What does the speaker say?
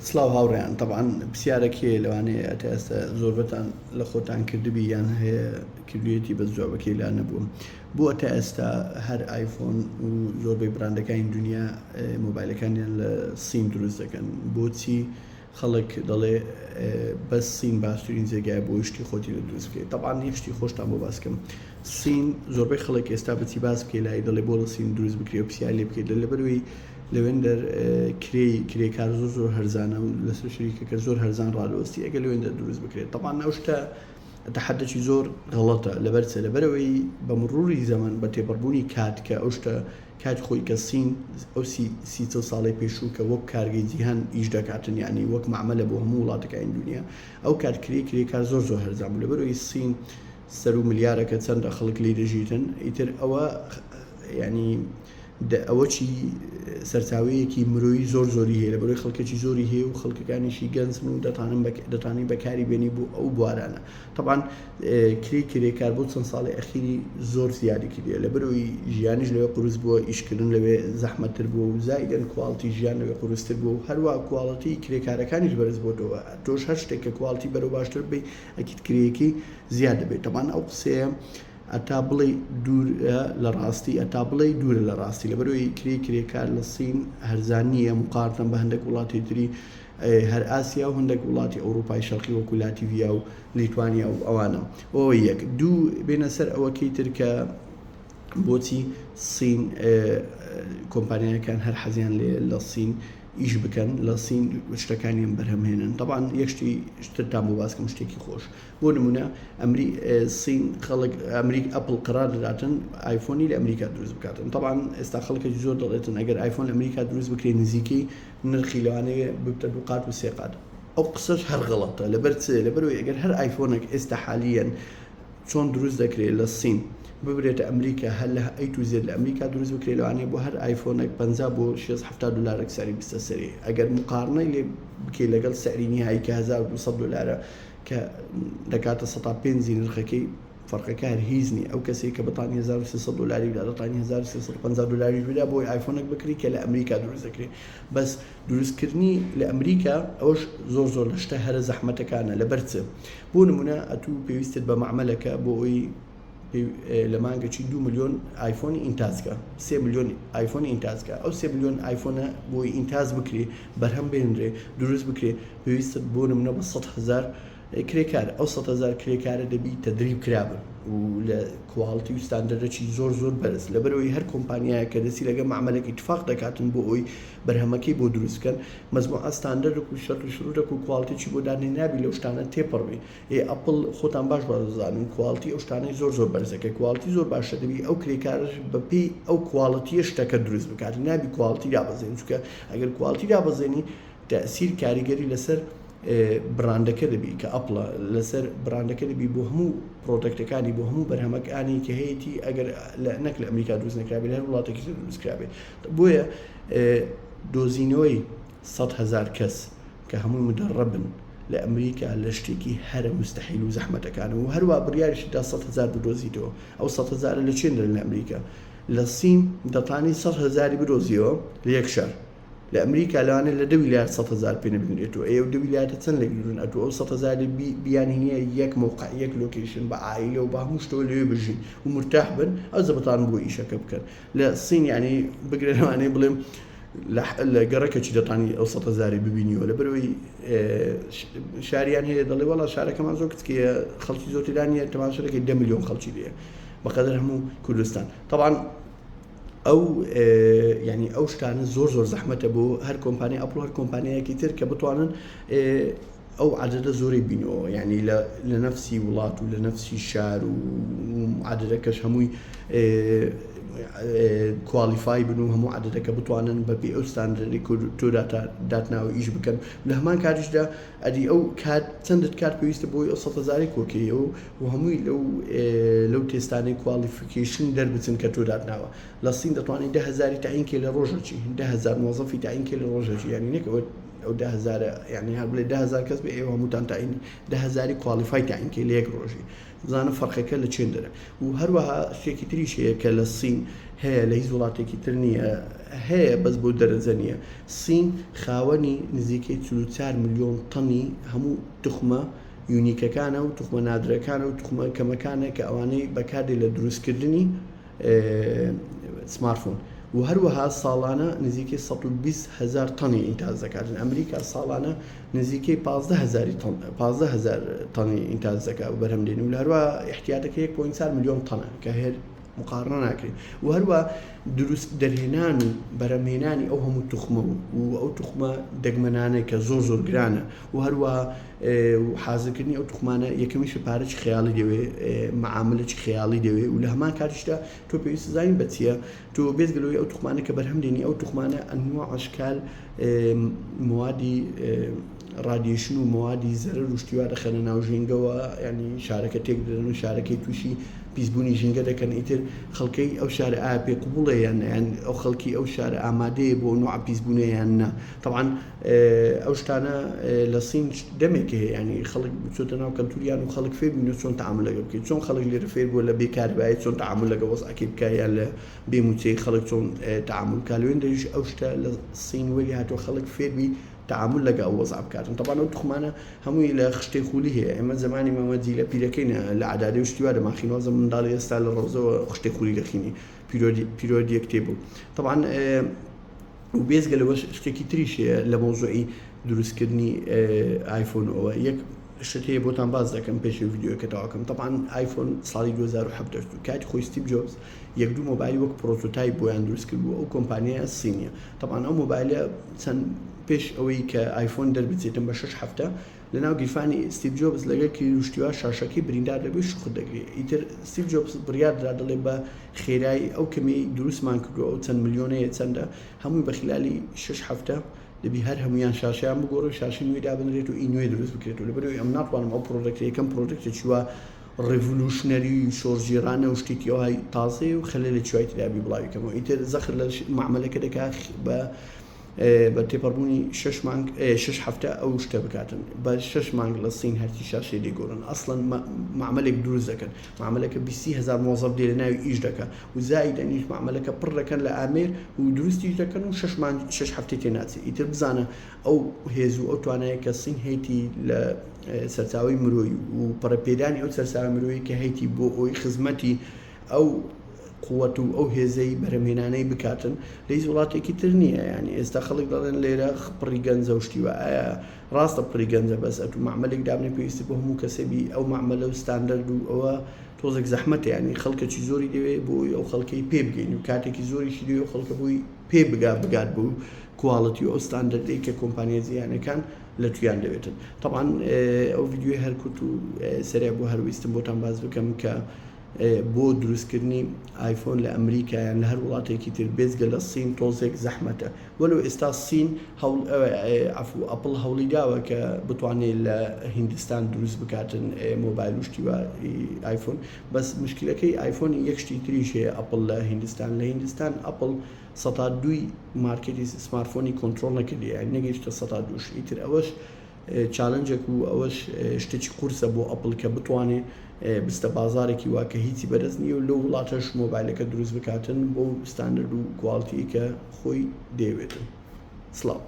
سڵاو هاوڕێیان تەبعەن پرسیارێک هەیە لەوانەیە تا ئێستا زۆربەتان لە خۆتان کردبی یان هەیە کردوێتی بەس جوابەکەی لا نەبووم بۆ تا ئێستا هەر ئایفۆن و زۆربەی براندەکانی دنیا مۆبایلەکانیان لە سین دروست دەکەن بۆچی خەڵک دەڵێ بەس سین باشترین جێگای بۆ شتی خۆتی لە دروست بکەیت تەبعەن یەک شتی خۆشتان بۆ باس کەم سین زۆربەی خەڵک ئێستا بچی باس بکەی لای دەڵێ بۆ لە سین دروست بکرێ و پرسیار لێ بکەیت لەبەرەوەی لەوێندەر کرێی کرێکار زۆر زۆر هەرزانە و لەسەر شەریکەکە زۆر هەرزان ڕادەوەستی ئەگەر لەوێندەر دروست بکرێت تەبعەن ئەو شتە تەحەدەکی زۆر غەڵەتە لەبەر چ لەبەرەوەی بە مڕوری زەمەن بە تێپەڕبوونی کات کە ئەو شتە کات خۆی کە سین ئەو سی سی چڵ ساڵەی پێشوو کە وەک کارگەی جیهان ئیش دەکاتن یعنی وەک مەعمەلە بۆ هەموو وڵاتەکانی دنیا ئەو کات کرێی کرێکار زۆر زۆر هەرزان بوو لەبەرەوەی سین سەرو ملیارەکە چەندە خەڵک لێی دەژیتن ئیتر ئەوە یعنی ئەوە چی سەرچاوەیەکی مرۆیی زۆر زۆری هەیە لەبەرەوەی خەڵکێکی زۆری هەیە و خەڵکەکانیشی گەنجن و دەتانن دەتانی بەکاری بێنی بۆ ئەو بوارانە طبعا کرێی کرێکار بۆ چەند ساڵی ئەخیری زۆر زیادی کردیە لەبەرەوەی ژیانیش لەوێ قورس بووە ئیشکردن لەوێ زەحمەتتر بووە و زایدەن quality ژیان لەوێ قورستر بووە و هەروە quality کرێکارەکانیش بەرز بۆتەوە تۆش هەر شتێک کە quality بەرەو باشتر بی ئەکید کرێیەکەی زیاد دەبێت تەبعەن ئەو قسەیە ئەتا بڵێی دوورە لە ڕاستی ئەتا بڵێی دوورە لە ڕاستی لەبەرەوەی کرێی کرێکار لە سین هەرزان نییە مقارنە بە هەندێک وڵاتی تری هەر ئاسیا و هەندێک وڵاتی ئەوروپای شەرقی وەکو لاتیڤیا و لیتوانیا و ئەوانە ئەوە یەک دوو بێنە سەر ئەوەکەی تر کە بۆچی سین کۆمپانیاکان هەر حەزیان لێ لە سین ئیش بکەن لە سین شتەکانیان بەرهەمهێنن تەبعەن یەک شتی ترتان بۆ باس کەم شتێکی خۆش بۆ نمونە ئەمری سین خەڵک ئەمریک ئەپڵ قرار دەداتن ئایفۆنی لە ئەمریکا دروست بکاتن تەبعەن ئێستا خەڵکێکی زۆر دەڵێتن ئەگەر ئایفۆن لە ئەمریکا دروست بکرێت نزیکەی نرخی لەوانەیە ببتە دوو قات و سێ قات ئەو قسەش هەر غەڵەتە لەبەر چ لەبەرەوەی ئەگەر هەر ئایفۆنێک ئێستا حالیەن چۆن دروست دەکرێت لە سین ببرێتە ئەمریکا هەر لە A to Z لە ئەمریکا دروست بکرێت لەوانەیە بۆ هەر ئایفۆنێک 50 بۆ 60 70 دلارێک سعری بستە سەری ئەگەر مقارنەی لێ بکەی لەگەڵ سعری نیهایی کە 1200 دلارە کە دەکاتە سەتا پێنجی نرخەکەی فەرقەکە هەر هیچ نییە ئەو کەسێک کە بتانی 1300 دلاری بدا دەتانی 1350 دلاریش بدا بۆی ئایفۆنێک بکری کە لە ئەمریکا دروست دەکرێت بەس دروستکردنی لە ئەمریکا ئەوەش زۆر زۆر لە شتە هەرە زەحمەتەکانە لەبەر چ بۆ نمونە ئەتوو پێویستت بە مەعمەلەکە بۆ ئەوی لە مانگەکی دو ملیۆن ئایفۆنی ئینتاجکە سێ ملیۆن ئایفۆنی ئینتاجکە ئەو سێ ملیۆن ئایفۆنە بۆی ئینتاج بکرێ بەرهەم بێنرێ دروست بکرێ پێویستت بۆ نمونە بە 100 هەزار کرێکار ئەو 100 هەزار کرێکارە دەبی تەدریب کرابن و لە quality و ستاندەرەکی زۆر زۆر بەرز لەبەرەوەی هەر کۆمپانیایە کە دەستی لەگە مەعمەلێک ئیتفاق دەکاتن بۆ ئەوی بەرهەمەکەی بۆ دروست بکەن مەجموعە ستاندەرێک و شەرت و شروتێک و quality ی بۆ دانێ نابی لەو شتانە تێپەڕبی ئێ ئەپڵ خۆتان باش باش دەزانن quality ئەو شتانەی زۆر زۆر بەرزە کە quality زۆر باشە دەبی ئەو کرێکارش بەپێی ئەو quality یە شتەکە دروست بکات نابی quality دابەزێنی چونکە ئەگەر quality دابەزێنی تەئسیر کاریگەری لەسەر بڕاندەکە دەبی کە ئەپڵە لەسەر بڕاندەکە دەبی بۆ هەموو product ەکانی بۆ هەموو بەرهەمەکانی کە هەیەی ئەگەر نەک لە ئەمریکا دروست نەکرابێت لە هەر وڵاتێکی تر دروست کرابێت بۆیە دۆزینەوەی 100 هەزار کەس کە هەمووی مدەڕەبن لە ئەمریکا لە شتێکی هەرە مستحیل و زەحمەتەکان و هەروە بڕیاریشی دا 100 هەزار بدۆزیتەوە ئەو 100 هەزارە لە چێن لە ئەمریکا لە سین دەتانی 100 هەزاری بدۆزیەوە لە یەک شار لە ئەمریکا لەوانەیە لە دە ویلایەت 100 هەزار پێ نەبینرێتەوە ئێ ئەو دە ویلایەتە چەند لێک دوورن ئەتوو ئەو 100 هەزاری بیانهینیە یەک مەوقع یەک location بە عائیلە و بە هەموو شتەوە لەوێ بژین و مرتاح بن ئەوجا بتان بۆ ئیشەکە بکەن لە سین یعنی بگرە لەوانەیە بڵێم لە گەڕەکەکی دەتانی ئەو 100 هەزاری ببینیەوە لەبەرەوەی شاریان هەیە دەڵێ وەڵا شارەکەمان زۆر کچکەیە خەڵکی زۆر تێدا نییە تەماشا دەکەی 10 ملیۆن خەڵکی لێیە بەقەدەر هەموو کوردستان طبعا ئەو یعنی ئەو شتانە زۆر زۆر زەحمەتە بۆ هەر کۆمپانیا ئەپڵ هەر کۆمپانیایەکی تر کە بتوانن ئەو عەدەدە زۆری بینەوە یعنی لە نەفسی وڵات و لە نەفسی شار و عەدەدەکەش هەمووی qualify بن و هەموو عەدەدەکە بتوانن بەپێی ئەو ستاندەری تۆ داتناوە ئیش بکەن لە هەمان کاتیشدا ئەدی ئەو کات چەندت کات پێویستە بۆی ئەو 100 هەزاری کۆکەیەوە و هەمووی لەو لەو تێستانەی qualification دەربچن کە تۆ داتناوە لە سین دەتوانانی 10 هەزاری تەعین کەی لە ڕۆژەکی 10 هەزار مۆزەفی تەعین کەی لە ڕۆژەکی یعنی نەک ئەوە. ئەو دە هەزارە یانی هەر بڵێ 10,000 کەس بێ ئێوە هەمووتان تاین 10,000ی qualify تاین کەی لە یەک ڕۆژی بزانە فەرقەکە لە چێن دەرە و هەروەها شتێکی تریش هەیە کە لە سین هەیە لە هیچ وڵاتێکی تر نییە هەیە بەس بۆ دەرەجە نییە سین خاوەنی نزیکەی 44 ملیۆن تەنی هەموو توخمە unique ەکانە و توخمە نادرەکانە و توخمە کەمەکانە کە ئەوانەی بەکاردێ لە دروستکردنی سمارتفۆن و هەروەها ساڵانە نزیکەی 120 هەزار تەنی ئینتاج دەکاتن ئەمریکا ساڵانە نزیکەی 15 هەزاری تەن 15 هەزار تەنی ئینتاج دەکات و بەرهەم دێنی و لە هەروە احتیاطەکە 1.4 ملیۆن تەنە کە هەر مقارنە ناکرێت و هەروە دروست دەرهێنان و بەرهەمهێنانی ئەو هەموو توخمە و ئەو توخمە دەگمەنانەی کە زۆر زۆر گرانە و هەروە حازرکردنی ئەو توخمانە یەکەمیشە پارەی خەیاڵی دەوێ معاملەی خەیاڵی دەوێ و لە هەمان کاتیشدا تۆ پێویست زانین بە چییە تۆ بێجگە لەوەی ئەو توخمانە کە بەرهەم دێنی ئەو توخمانە ئەنوا ئەشکال موادی radiation و موادی زەرەر و شتی وا دەخەنە ناو ژینگەوە یانی شارەکە تێک دەدەن و شارەکەی تووشی پیسبوونی ژینگە دەکەن ئیتر خەڵکەی ئەو شارە ئایا پێ قبوڵە یان نە یان ئەو خەڵکی ئەو شارە ئامادەیە بۆ نوع پیسبوونە یان نا تەبعەن ئەو شتانە لە سین دەمێک هەیە ینی خەڵک بچۆتە ناو کەلتوریان و خەڵک فێر بوون چۆن تعامل لەگەڵ بکەیت چۆن خەڵک لێرە فێر بووە لە بێکاربایی چۆن تعامل لەگەڵ وەزعەکەی بکە یان لە بێ موچەی خەڵک چۆن تعامل بکە لەوێن دەریش ئەو شتە لە سین وەری هاتووە خەڵک فێربی تعامل لەگە ئەو وەزع بکاتن تەبعەن ئەو توخمانە هەمووی لە خشتەی خولی هەیە ئێمە زمانی مەمە جیلە پیرەکەینە لە عدادی و شتی وا دەمانخین وازە منداڵی ئێستا لە ڕەوزەوە خشتەی خولی دەخینی periodic table تەبعەن و بێجگە لەوەش شتێکی تریش هەیە لە مەوزوعی دروستکردنی ئایفۆن ئەوە یەک شت هەیە بۆتان باس دەکەم پێش ڤیدیۆکە تەواوکەم تەبعەن ئایفۆن ساڵی 2007 دەرچوو کاتی خۆی ستیڤ جۆبس یەک دوو مۆبایلی وەک prototype بۆیان دروست کردبوو ئەو کۆمپانیایە سینیە تەبعەن ئەو مۆبایلە چەند پێش ئەوەی کە ئایفۆن دەربچێتن بە شەش هەفتە لەناو گیرفانی ستیڤ جۆبس لەگەر کلیل و شتیوا شاشەکەی بریندار دەبێت شوخت دەگرێ ئیتر ستیڤ جۆبس بڕیار درا دەڵێ بە خێرایی ئەو کەمی دروستمان کردو ئەو چەند ملیۆنەیە چەندە هەمووی بە خلالی شەش هەفتە دەبی هەر هەمویان شاشەیان بگۆڕێ و شاشەی نوێ دابنرێت و ئی نوێ دروست بکرێت و لەبەرئەوەی ئەم ناتوانم ئەو product ە یەکەم product ە چیوا revolutionary و شۆڕشگێڕانە و شتێکی ئەوهای تازەیە و خەلەلێکی وای تێدا بی بڵاوی کەمەوە ئیتر زەخر لە مەعمەلەکە دەکا بە بە تێپەڕبوونی شەش مانگ شەش هەفتە ئەو شتە بکاتن بە شەش مانگ لە سین هەرچی شاشەی دەیگۆڕن ئەسڵەن مەعمەلێک دروست دەکەن مەعمەلەکە بیستی هەزار مۆزەف دێ لە ناوی ئیش دەکا و زائیدەنیش مەعمەلەکە پڕ دەکەن لە ئامێر و دروستیش دەکەن و شەش مانگ شەش هەفتەی تێ ناچێ ئیتر بزانە ئەو هێز و ئەو توانایە کە سین هەیتی لە سەرچاوەی مرۆیی و پەرەپێدانی ئەو سەرچاوە مرۆیی کە هەیتی بۆ ئەوی خزمەتی ئەو قوت و ئەو هێزەی بەرهەمهێنانەی بکاتن لە هیچ وڵاتێکی تر نییە یعنی ئێستا خەڵک دەڵێن لێرە پڕی گەنجە و شتی وە ئایا ڕاستە پڕی گەنجە بەس ئەتوو مەعمەلێک دابنێ پێویستی بۆ هەموو کەسێ بی ئەو مەعمەلە و ستاندەرد و ئەوە تۆزێک زەحمەتە یعنی خەڵکێکی زۆری دەوێ بۆی ئەو خەڵکەی پێ بگەین و کاتێکی زۆریشی دەوێ ئەو خەڵکە بۆی پێ بگا بگات بۆ quality و ئەو ستاندەردەی کە کۆمپانیا جیهانەکان لە تویان دەوێتن تەبعەن ئەو ڤیدیۆی هەر کورت و سەرێ بۆ هەر ویستم بۆتان باس بکەم کە بۆ دروستکردنی ئایفۆن لە ئەمریکا یان لە هەر وڵاتێکی تر بێجگە لە سین تۆزێک زەحمەتە وەلو ئێستا سین هەوڵ عەفو ئەپڵ هەوڵی داوە کە بتوانێت لە هیندستان دروست بکاتن مۆبایل و شتی وا ئایفۆن بەس مشکلەکەی ئایفۆنی یەک شتی تریش هەیە ئەپڵ لە هیندستان لە هیندستان ئەپڵ سەتا دووی مارکێتی سمارتفۆنی کۆنترۆڵ نەکردی یانی نەگەیشتە سەتا دووش ئیتر ئەوەش challenge ێک و ئەوەش شتێکی قورسە بۆ ئەپڵ کە بتوانێ بستە بازارێکی وا کە هیچی بەدەست نییە و لەو وڵاتەش مۆبایلەکە دروست بکاتن بۆ ستاندەرد و quality کە خۆی دەیەوێتن. سڵاو.